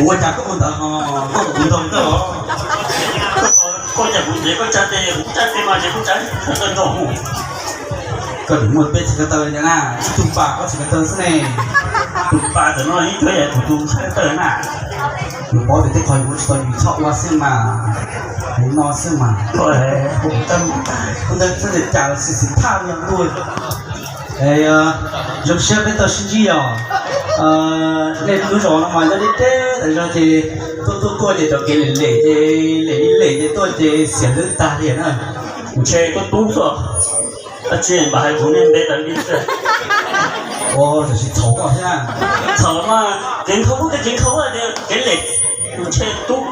Ua cas koj ua ntawd ho, koj ua ntawd los? Koj cem kuv ces koj tsa tes, kuv tsa tes mas ces kuv tsa tawg nrog mus. Koj tseem muaj peb txhiab ko taw na, ib tug pas koj txhiab ko taw xwb ne. Tus pas ntawm no ib tug yam tus tus txhiab ko taw na. Yus paub tias tej qhov yus ua tsis tau yus txhob ua xwb mas, yus no xwb mas. Ntawd txhob tias cas xwm xim thaj li ntuj. Zoo siab peb tau sib ntsib os. Nej lub zos no mas nyob deb deb tas zog ces tuaj tuaj tuaj ces cov kev lem lem ces lem li lem ces tuaj ces xiam hlwb tag li na. Ntshe koj tub xwb. Dab tsi mam hais kuv niag npe tas li xwb. Ua tam sim txhaum koj thiab. Txhaum mas kev nkhaus kub kev nkhaus kev lem, ntshe tub.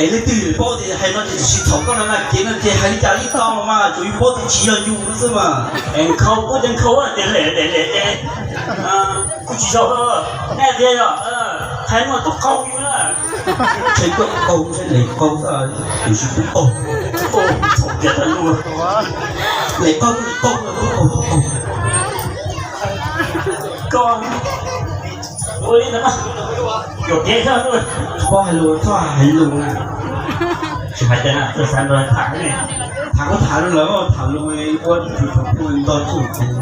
Es leej twg paub tias hais no ces tsis txhaum koj no na, kev no ces hais li cas li tau los mas tsuas yus paub tias tsis yog yus no xwb mas. Es nkhaus kub ces nkhaus, ces lem lem lem ces kuj tsis zoo. Nej tias yog hais no tub qaug yus na. Ntshe koj qaug, ntshe lem qaug xwb, tiam sis tub qaug. Txhaum tiag tag lus. Lem qaug lem qaug, tub qaug tub qaug. Koj ua li ntawd mas yuam kev kawg. Tsis paub hais lus, txhob hais lus na. Tsis hais tias na, txawj xav nrog tham ne. Tham kuj tham lawm, tham lus ua tsum tsum nto tsum ces.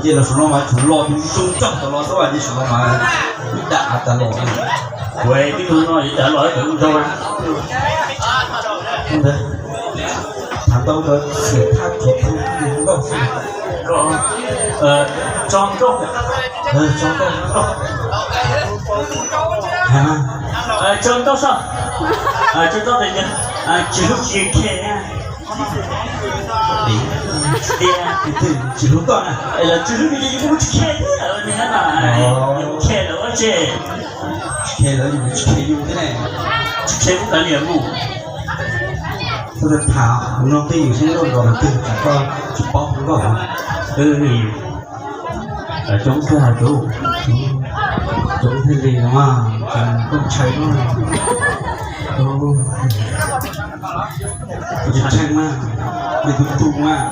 Ces los saum no mas tsum los tus zoo coj tau los xwb, ces saum no mas ib dam tas los. Kuv tib tug no ib dam los cov zoo nraug. Ntawd tham tau ntawd xiam thaj tsuav pheej nkauj xwb. Tso nkauj, tso nkauj, tso nkauj soj, tso nkauj tes, tsis hlub tsis khe. Tias tsis hlub koj na, es lawv tsis hlub yus ces yus kuj tsis khe thiab, yus khe lawv ua tsi? Tsis khe lawv yus tsis khe yus thiab ne. Tsis khe kuj kav liam mus. Koj tham mloog peb yus seb nkauj los twg, tsam koj tsis paub nkauj. Coob kawg coob, coob thiaj li no mas, koj ntshai no. Tsis ntshai mas, yog tus tus mas,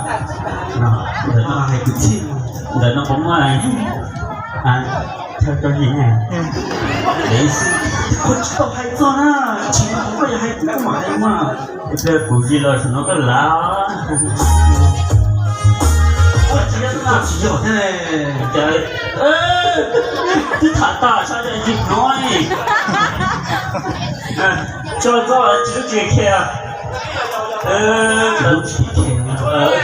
ntawm no hais kwv txhiaj, ntawm no puas muaj thawj rau yim ne? Koj tsis tau hais txog na, tsis koj yog hais kuv mam hais mas. Kuv yig los saum no koj lav. Koj tsis yog thiab. Twb tham tas sab yig hnov. Tso txoj tsis lub tsis khe.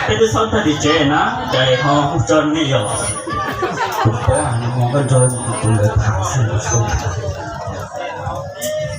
Peb twb txhob tag tim tsev na, cas ho hu tso nej yom. Kuv paub hais no koj nrog tus ntawd tham xwb, kuv tsis tau tham.